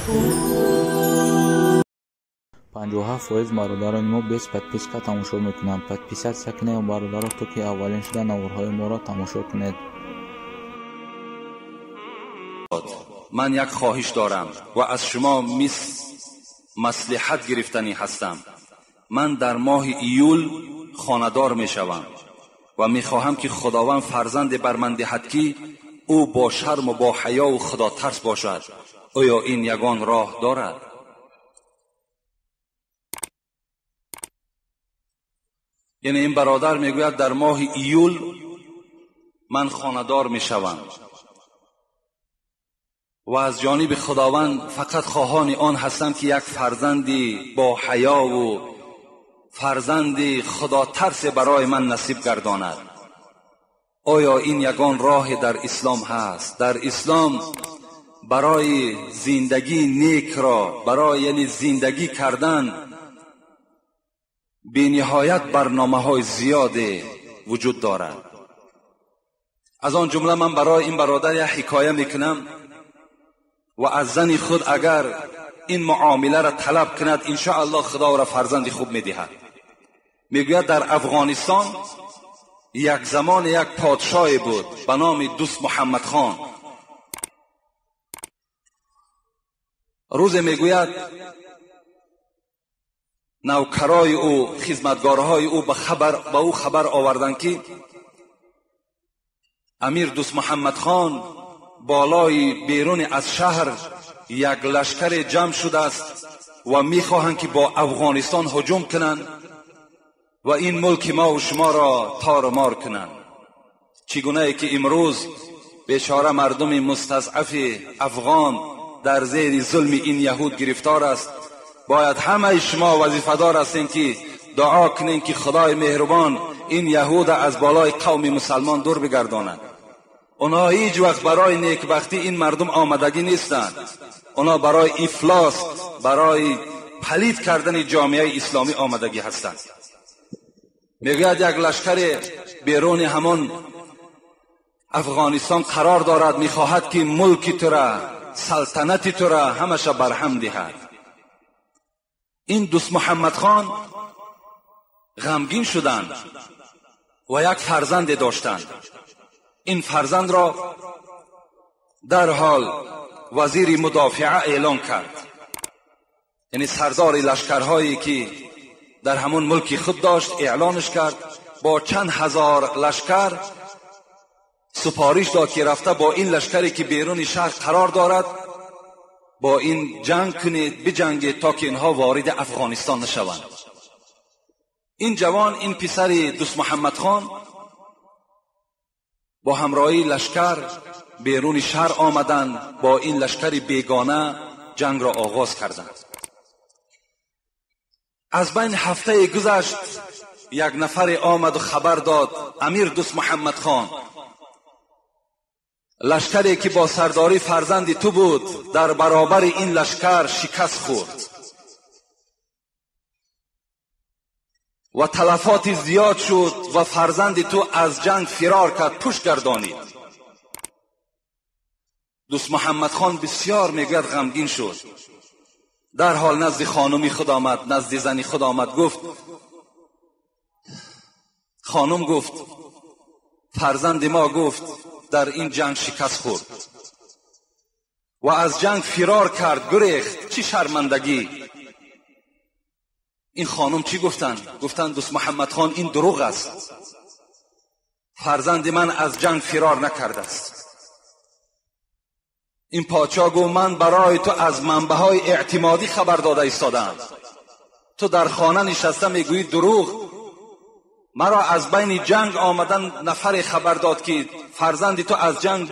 57% бародарони мо без подписка тамошо мекунанд. Подписаться кунед бародаро, то ки аввалин шуда наворҳои моро тамошо кунед. Ман як хоҳиш дорам ва аз шумо маслиҳат гирифтанӣ ҳастам. Ман дар моҳи июл хонадор мешавам ва мехоҳам ки Худованд фарзанде бар ман диҳад ки ӯ бо шарму бо ҳаёву худотарс бошад. Оё ин ягон роҳ дорад? Яъне ин бародар мегӯяд дар моҳи июл ман хонадор мешавам ва аз ҷониби Худованд фақат хоҳони он ҳастам ки як фарзанди бо ҳаёву фарзанди худотарсе барои ман насиб гардонад. Оё ин ягон роҳе дар ислом ҳаст? Дар ислом барои зиндагии некро, барои яъне зиндагӣ кардан бениҳоят барномаҳои зиёде вуҷуд дорад. Аз он ҷумла ман барои ин бародар як ҳикоя мекунам ва аз зани худ агар ин муомиларо талаб кунад, иншоаллоҳ Худо ӯро фарзанди хуб медиҳад. Мегӯяд дар Афғонистон як замон як подшоҳе буд ба номи Дӯст Муҳаммад хон. Рӯзе мегӯяд навкарои ӯ, хизматгорҳои ӯ ба ӯ хабар оварданд ки амир Дӯст Муҳаммад хон болои берун аз шаҳр як лашкаре ҷамъ шудааст ва мехоҳанд ки бо Афғонистон ҳуҷум кунанд ва ин мулки мо ва шуморо тору мор кунанд. Чӣ гунае ки имрӯз бечора мардуми мустазъафи афғон дар зери зулми ин яҳуд гирифтор аст, бояд ҳамаи шумо вазифадор ҳастем ки дуо кунем ки Худои меҳрубон ин яҳуда аз болои қавми мусалмон дур бигардонад. Онҳо ҳеҷ вақт барои некбахтӣ ин мардум омадагӣ нестанд. Онҳо барои ифлос, барои палид кардани ҷомеаи исломӣ омадагӣ ҳастанд. Мегӯяд як лашкаре беруни ҳамон Афғонистон қарор дорад, мехоҳад ки мулки тура, салтанати тура ҳамаша барҳам диҳад. Ин Дӯст Муҳаммад хон ғамгин шуданд ва як фарзанде доштанд. Ин фарзандро дарҳол вазири мудофиа эълон кард, яъне сардори лашкарҳое ки дар ҳамон мулки худ дошт эълонш кард. Бо чанд ҳазор лашкар супориш дод ки рафта бо ин лашкаре ки беруни шаҳр қарор дорад бо ин ҷанг кунед, биҷангед то ки инҳо вориди Афғонистон нашаванд. Ин ҷавон, ин писари Дӯст Муҳаммад хон бо ҳамроҳии лашкар беруни шаҳр омаданд, бо ин лашкари бегона ҷангро оғоз карданд. Аз байн ҳафтае гузашт, як нафаре омаду хабар дод: амир Дӯст Муҳаммад хон, лашкаре ки бо сардорӣ фарзанди ту буд дар баробари ин лашкар шикаст хӯрд ва талафоти зиёд шуд ва фарзанди ту аз ҷанг фирор кард, пушт гардонид. Дӯст Муҳаммад хон бисёр мегӯяд ғамгин шуд. Дарҳол назди хонуми худ омад, назди зани худ омад, гуфт: хонум, гуфт, фарзанди мо, гуфт, дар ин ҷанг шикаст хӯрд ва аз ҷанг фирор кард, гурехт. Чӣ шармандагӣ! Ин хонум чӣ гуфтанд? Гуфтанд: Дӯст Муҳаммад хон, ин дурӯғ аст, фарзанди ман аз ҷанг фирор накардааст. Ин подшоҳ гуфт: ман барои ту аз манбаъҳои эътимодӣ хабар дода истодаам, ту дар хона нишаста мегӯӣ дурӯғ. Маро аз байни ҷанг омадан нафаре хабар дод ки фарзанди ту аз ҷанг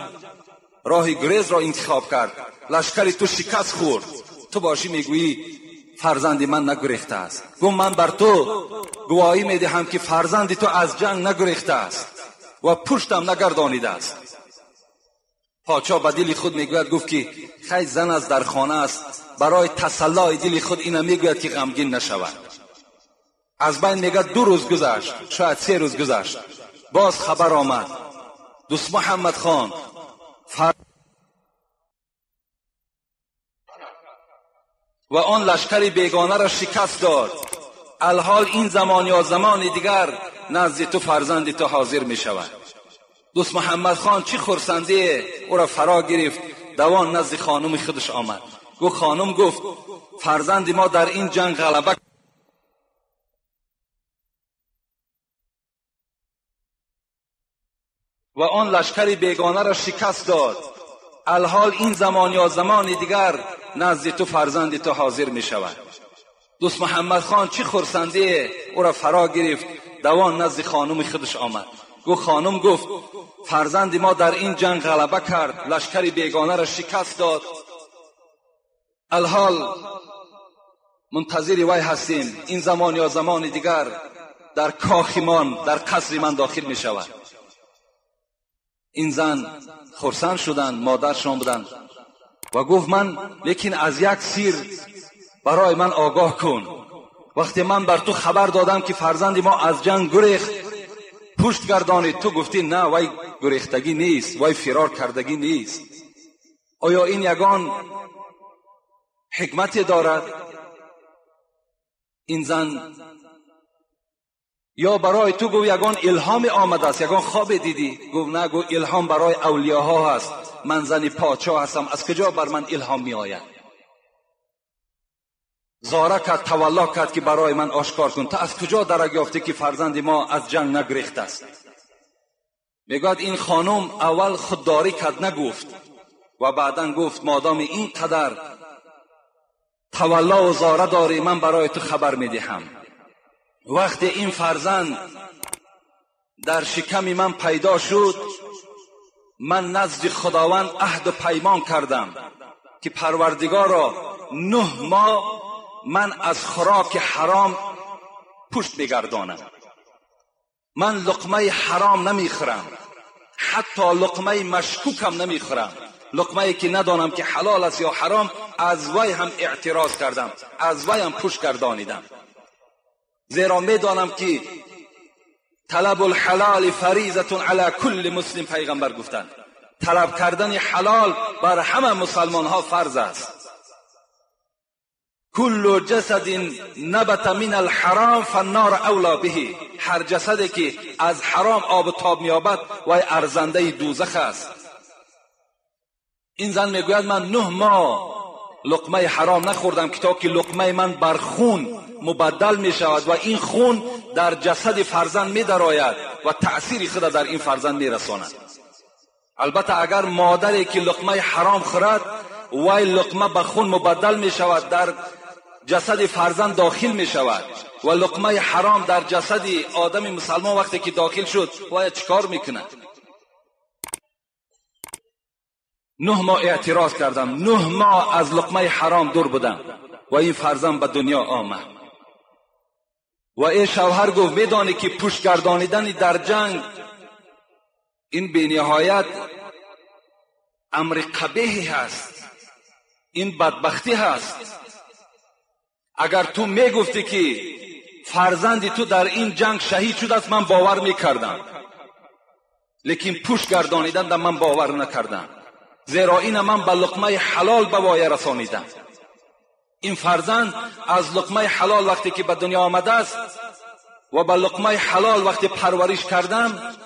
роҳи гурезро интихоб кард, лашкари ту шикаст хӯрд, ту бошӣ мегӯӣ фарзанди ман нагурехтааст. Гуфт: ман бар ту гувоҳӣ медиҳам ки фарзанди ту аз ҷанг нагурехтааст ва пуштам нагардонидааст. Подшоҳ ба дили худ мегӯяд, гуфт ки хай, зан аз дар хона аст, барои тасаллои дили худ ина мегӯяд ки ғамгин нашавад. Аз байн мегӯяд 2 рӯз гузашт, шояд 3 рӯз гузашт, боз хабар омад: Дӯст Муҳаммад хон و آن لشکر بیگانه را شکست داد. الحال این زمان یا زمان دیگر نزد تو فرزند تو حاضر می شود. دوست محمد خان چی خرسندی او را فرا گرفت، دوان نزد خانم خودش آمد. گفت خانم، گفت فرزند ما در این جنگ غلبه و آن لشکر بیگانه را شکست داد. الحال این زمان یا زمان دیگر نزد تو فرزند تو حاضر می شود. دوست محمد خان چی خرسندی او را فرا گرفت، دوان نزد خانم خودش آمد. گفت خانم، گفت فرزند ما در این جنگ غلبه کرد، لشکر بیگانه را شکست داد. الحال منتظر وی هستیم، این زمان یا زمان دیگر در کاخ من، در قصر من داخل می شود. این زن خرسند شدند، مادرشان بودند و گفت من لیکن از یک سیر برای من آگاه کن. وقتی من بر تو خبر دادم که فرزند ما از جنگ گریخت، پشت گردانید، تو گفتی نه وی گریختگی نیست، وی فرار کردگی نیست. آیا این یگان حکمتی دارد؟ این زن یا برای تو گفت یگان الهام آمده است، یگان خواب دیدی؟ گفت نه، گفت الهام برای اولیاها هست، من زن پادشاه هستم، از کجا بر من الهام می آید؟ زاره کرد، تولا کرد که برای من آشکار کن، تا از کجا درک یافته که فرزند ما از جنگ نگریخت است؟ میگوید این خانم اول خودداری کرد، نگفت، و بعدا گفت مادام این قدر تولا و زاره داری، من برای تو خبر میدهم. وقتی این فرزند در شکم من پیدا شد، من نزد خداوند عهد و پیمان کردم که پروردگارا 9 ماه من از خوراک حرام پشت میگردانم، من لقمه حرام نمیخورم، حتی لقمه مشکوکم نمیخورم، لقمه که ندانم که حلال است یا حرام، از وی هم اعتراض کردم، از وی هم پشت گردانیدم، زیرا میدانم که طلب الحلال فریضة علی کل مسلم. پیغمبر گفتند طلب کردن حلال بر همه مسلمان ها فرض است. کل جسد نبت من الحرام فالنار اولا به. هر جسدی که از حرام آب و تاب می‌یابد وی ارزنده دوزخ است. این زن میگوید من 9 ماه لقمه حرام نخوردم که تا که لقمه من بر خون مبدل می شود و این خون در جسد فرزند می درآید و تأثیر خود در این فرزند می رساند. البته اگر مادری که لقمه حرام خورد وی لقمه به خون مبدل می شود، در جسد فرزند داخل می شود و لقمه حرام در جسد آدم مسلمان وقتی که داخل شد وی چیکار میکند؟ 9 ماه اعتراض کردم، 9 ماه از لقمه حرام دور بودم و این فرزند به دنیا آمد. و ای شوهر گفت میدانی که پشت گردانیدن در جنگ این به نهایت امر قبیحی هست، این بدبختی هست. اگر تو میگفتی که فرزند تو در این جنگ شهید شده است من باور میکردم، لیکن پشت گردانیدن در من باور نکردم، زیرا این من به لقمه حلال به وایه رسانیدم. این فرزند از لقمه حلال وقتی که به دنیا آمده است و به لقمه حلال وقتی پرورش کردم،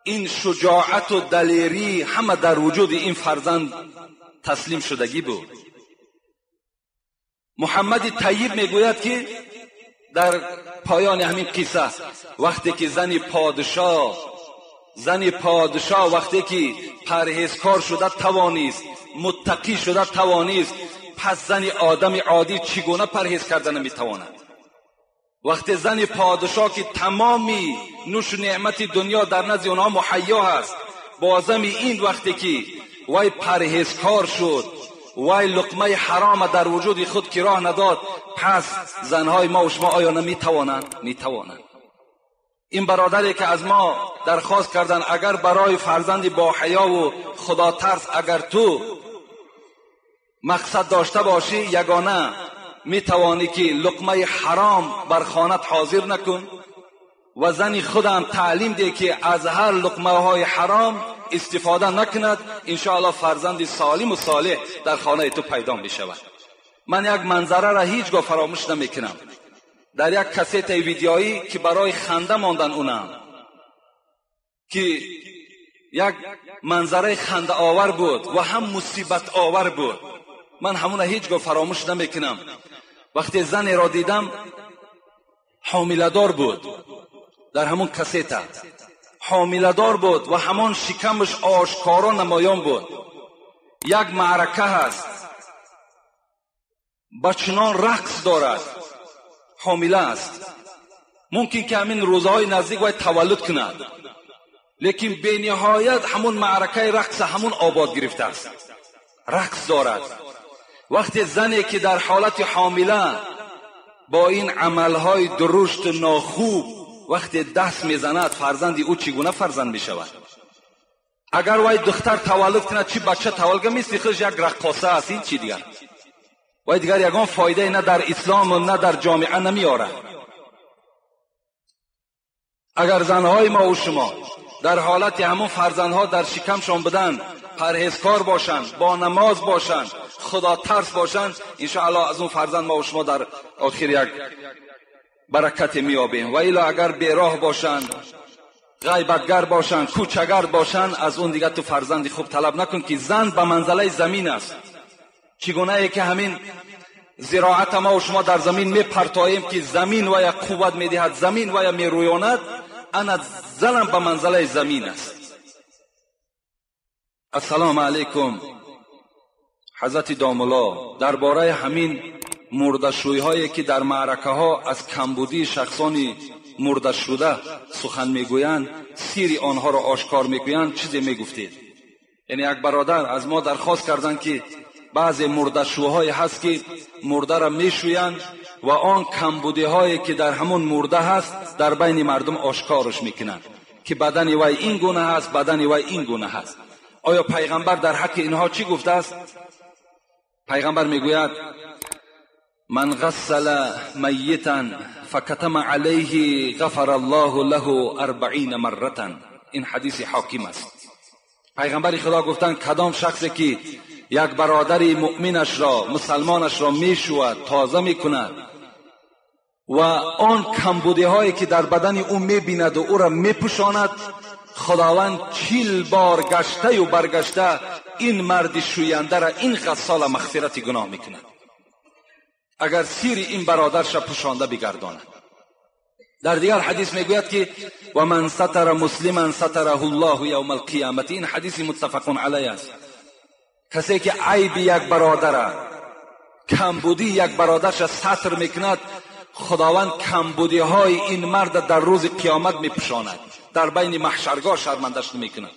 این شجاعت و دلیری همه در وجود این فرزند تسلیم شدگی بود. محمد طیب میگوید که در پایان همین قصه وقتی که زن پادشاه وقتی که پرهیزکار شده توانیست، متقی شده توانیست، پس زن آدم عادی چگونه پرهیز کردن نمیتواند؟ وقتی زن پادشاه که تمامی نوش و نعمت دنیا در نزد اونها مهیا هست، بازم این وقتی که وی پرهیزکار شد، وی لقمه حرام در وجود خود که راه نداد، پس زنهای ما و شما آیا نمیتوانند؟ میتوانند. این برادری که از ما درخواست کردن اگر برای فرزندی با حیا و خدا ترس اگر تو مقصد داشته باشی، یگانه میتوانی که لقمه حرام بر خانت حاضر نکن و زن خودم تعلیم ده که از هر لقمه های حرام استفاده نکند، انشاءالله فرزند سالم و صالح در خانه تو پیدا می شود. Ман як манзара ра ҳеҷгоҳ фаромӯш намекунам. Дар як кассетаи видеоӣ ки барои ханда мондан унам, ки як манзараи хандаовар буд ва ҳам мусибатовар буд. Ман ҳамуна ҳеҷгоҳ фаромӯш намекунам. Вақте занеро дидам, ҳомиладор буд, дар ҳамон кассета ҳомиладор буд ва ҳамон шикамаш ошкоро намоён буд. Як маърака ҳаст, ба чунон рақс дорад, ҳомила аст. Мумкин ки ҳамин рӯзаҳои наздик вай таваллуд кунад, лекин бениҳоят ҳамон маъракаи рақса ҳамон обод гирифтааст, рақс дорад. Вақте зане ки дар ҳолати ҳомила бо ин амалҳои дурушту нохуб вақте даст мезанад, фарзанди ӯ чӣ гуна фарзанд мешавад? Агар вай духтар таваллуд кунад, чӣ бача таваллуд кунад, мисли худаш як раққоса аст, ин чӣ дигар? Вай дигар ягон фоидае на дар ислому на дар ҷомеа намеорад. Агар занҳои мо ва шумо дар ҳолати ҳамон фарзандҳо дар шикамшон буданд, парҳезкор бошанд, бо намоз бошанд, худотарс бошанд, иншоаллоҳ аз он фарзанд мо ва шумо дар охир як баракате меёбем. Ва ило агар бероҳ бошанд, ғайбатгар бошанд, кӯчагард бошанд, аз он дигар ту фарзанди хуб талаб накун, ки зан ба манзалаи замин аст. Чӣ гунае ки ҳамин зироата мо ва шумо дар замин мепартоем, ки замин вая қувват медиҳад, замин вая мерӯёнад, ана занам ба манзалаи замин аст. Ассалому алайкум ҳазрати домулло, дар бораи ҳамин мурдашӯйҳое ки дар маъракаҳо аз камбудии шахсони мурдашуда сухан мегӯянд, сири онҳоро ошкор мекунанд, чизе мегуфтед? Яъне як бародар аз мо дархост карданд, ки баъзе мурдашӯҳое ҳаст, ки мурдаро мешӯянд ва он камбудиҳое ки дар ҳамон мурда ҳаст дар байни мардум ошкорш мекунанд, ки бадани вай ин гуна ҳаст, бадани вай ин гуна ҳаст. Оё пайғамбар дар ҳаққи инҳо чӣ гуфтааст? Пайғамбар мегӯяд: ман ғассала майитан факатама алайҳи ғафара аллоҳу лаҳу арбаина марратан. Ин ҳадиси ҳоким аст. Пайғамбари худо гуфтанд, кадом шахсе ки як бародари муъминашро, мусалмонашро мешӯяд, тоза мекунад ва он камбудиҳое ки дар бадани ӯ мебинаду ӯро мепӯшонад, худованд 40 бор гаштаю баргашта ин марди шӯяндара, ин ғассола мағфирати гуноҳ мекунад, агар сири ин бародарша пӯшонда бигардонад. Дар дигар ҳадис мегӯяд, ки ва ман сатара муслиман сатараҳу ллоҳу явма алқиёмати. Ин ҳадиси муттафақун алайҳ аст. Касе ки айби як бародара, камбудии як бародарша сатр мекунад, худованд камбудиҳои ин марда дар рӯзи қиёмат мепӯшонад, дар байни маҳшаргоҳ шармандаш намекунад.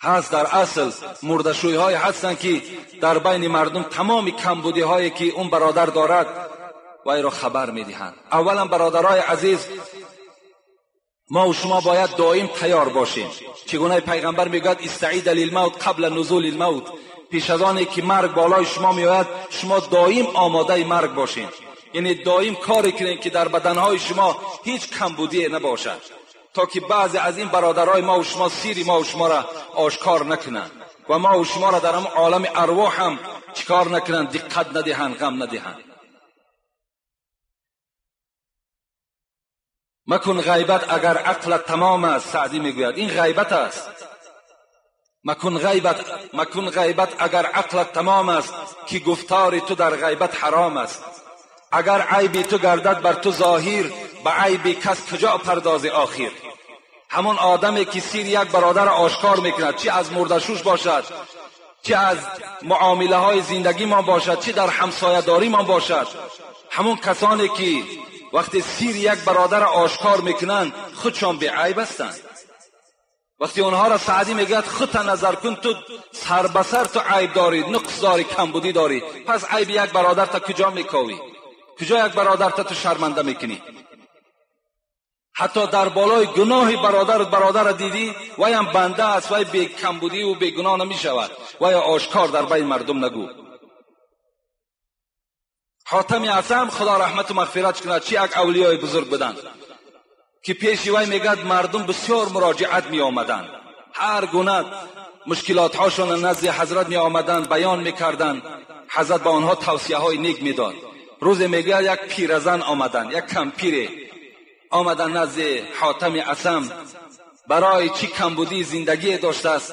Ҳаст дар асл мурдашӯйҳое ҳастанд, ки дар байни мардум тамоми камбудиҳое ки он бародар дорад вайро хабар медиҳанд. Аввалан, бародарои азиз, мо ва шумо бояд доим тайёр бошем. Чӣ гуна пайғамбар мегӯяд: истаида лилмавт қабла нузули лмавт. Пеш аз оне ки марг болои шумо меояд, шумо доим омодаи марг бошед. Яъне доим коре кунед, ки дар баданҳои шумо ҳеҷ камбудие набошад, то ки баъзе аз ин бародарои мо ва шумо сири мо ва шуморо ошкор накунанд ва мо ва шуморо дар ҳамон олами арвоҳ ҳам чӣ кор накунанд, диққат надиҳанд, ғам надиҳанд. Макун ғайбат агар ақлат тамом аст. Саъдӣ мегӯяд, ин ғайбат аст. Макун ғайбат, макун ғайбат агар ақлат тамом аст, ки гуфтори ту дар ғайбат ҳаром аст. Агар айби ту гардад бар ту зоҳир, ба айби кас куҷо пардози охир? Ҳамон одаме ки сири як бародарро ошкор мекунад, чӣ аз мурдашӯш бошад, чӣ аз муомилаҳои зиндагимон бошад, чӣ дар ҳамсоядоримон бошад, ҳамон касоне ки вақте сири як бародарро ошкор мекунанд, худшон беайб ҳастанд. Вақте онҳоро Саъдӣ мегӯяд, худта назар кун, ту сар ба сар ту айб дорӣ, нуқс дорӣ, камбудӣ дорӣ, пас айби як бародарта куҷо мековӣ? Куҷо як бародарта ту шарманда мекунӣ? Ҳатто дар болои гуноҳи бародарро дидӣ, ваям банда аст, вай бекамбудиву бегуноҳ намешавад, вая ошкор дар байни мардум нагӯ. Ҳотами Асам, худо раҳмату мағфират кунад, чӣ як авлиёи бузург буданд, ки пеши вай мегӯяд мардум бисёр муроҷиат меомаданд, ҳар гуна мушкилотҳошонро назди ҳазрат меомаданд, баён мекарданд, Ҳазрат ба онҳо тавсияҳои нек медод. Рӯзе мегӯяд як пиразан омаданд, як кампире омаданд назди Ҳотами Асам, барои чӣ камбудии зиндагие доштааст.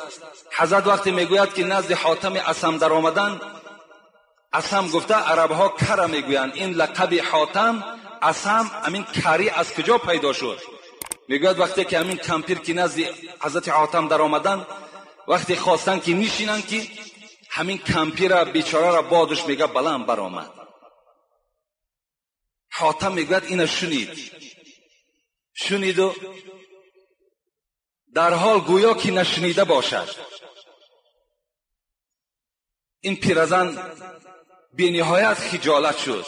Ҳазрат вақте мегӯяд ки назди Ҳотами Асам дар омаданд, Асам гуфта арабҳо кара мегӯянд, ин лақаби Ҳотам Асам, ҳамин карӣ аз куҷо пайдо шуд? Мегӯяд вақте ки ҳамин кампир ки назди ҳазрати Ҳотам дар омаданд, вақте хостанд ки нишинанд, ки ҳамин кампира бечорара бодуш мега баланд баромад. Ҳотам мегӯяд ина шунид, шуниду дар ҳол гӯё ки нашунида бошад. Ин пиразан бениҳоят хиҷолат шуд,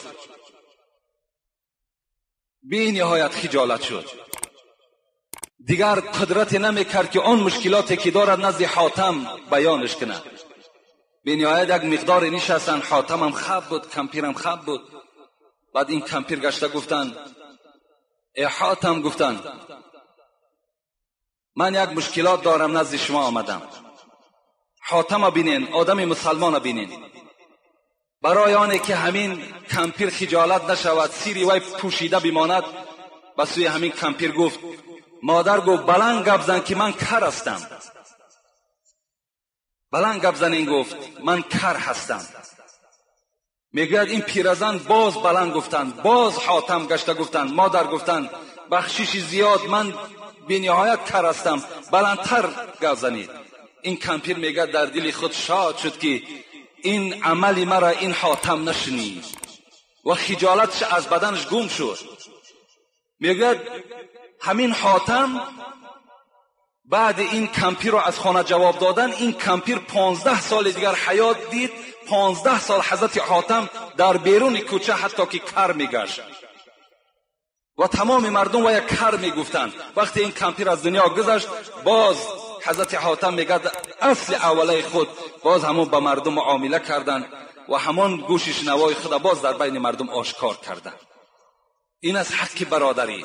бениҳоят хиҷолат шуд. Дигар қудрате намекард ки он мушкилоте ки дорад назди Ҳотам баёнш кунад. Бениҳоят як миқдоре нишастанд, Ҳотамам хаб буд, кампирам хаб буд. Баъд ин кампир гашта гуфтанд: э Ҳотам, гуфтанд, ман як мушкилот дорам, назди шумо омадам. Ҳотама бинен, одами мусалмона бинен. Барои оне ки ҳамин кампир хиҷолат нашавад, сири вай пӯшида бимонад, ба сӯи ҳамин кампир гуфт: модар, гуфт, баланд гап зан ки ман кар ҳастам. Баланд гап занин, гуфт, ман кар ҳастам. Мегӯяд ин пиразан боз баланд гуфтанд, боз Ҳотам гашта гуфтанд: модар, гуфтанд, бахшиши зиёд, ман бениҳоят кар ҳастам, баландтар гап занед. Ин кампир мегӯяд дар дили худ шод шуд ки ин амали мара ин Ҳотам нашунид ва хиҷолатш аз баданаш гум шуд. Мегӯяд ҳамин Ҳотам баъди ин кампирро аз хона ҷавоб додан, ин кампир 15 соли дигар ҳаёт дид. 15 сол ҳазрати Ҳотам дар беруни кӯча ҳатто ки кар мегашт ва тамоми мардум вая кар мегуфтанд. Вақте ин кампир аз дунё гузашт, боз ҳазрати Ҳотам мегӯяд асли аввалаи худ боз ҳамон ба мардум муомила карданд ва ҳамон гӯши шунавои худа боз дар байни мардум ошкор карданд. Ин аз ҳаққи бародарӣ.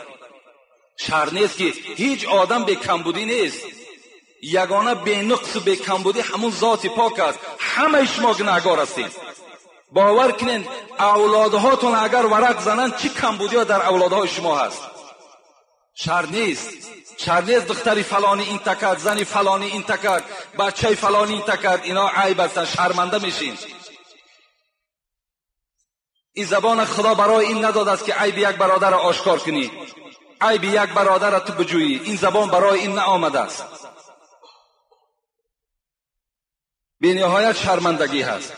Шарт нест ки ҳеҷ одам бекамбудӣ нест. Ягона бенуқсу бекамбудӣ ҳамун зоти пок аст. Ҳамаи шумо гунаҳгор ҳастед. Бовар кунед, авлодҳотон агар варақ зананд, чӣ камбудиҳо дар авлодҳои шумо ҳаст. Шарт нест. Шарт нест духтари фалонӣ ин такард, зани фалонӣ ин такард, бачаи фалонӣ ин такард. Ино айб ҳастанд, шарманда мешин. Ин забона Худо барои ин надодааст ки айби як бародарро ошкор кунӣ, айби як бародарро ту биҷӯӣ. Ин забон барои ин наомадааст. Бениҳоят шармандагӣ ҳаст.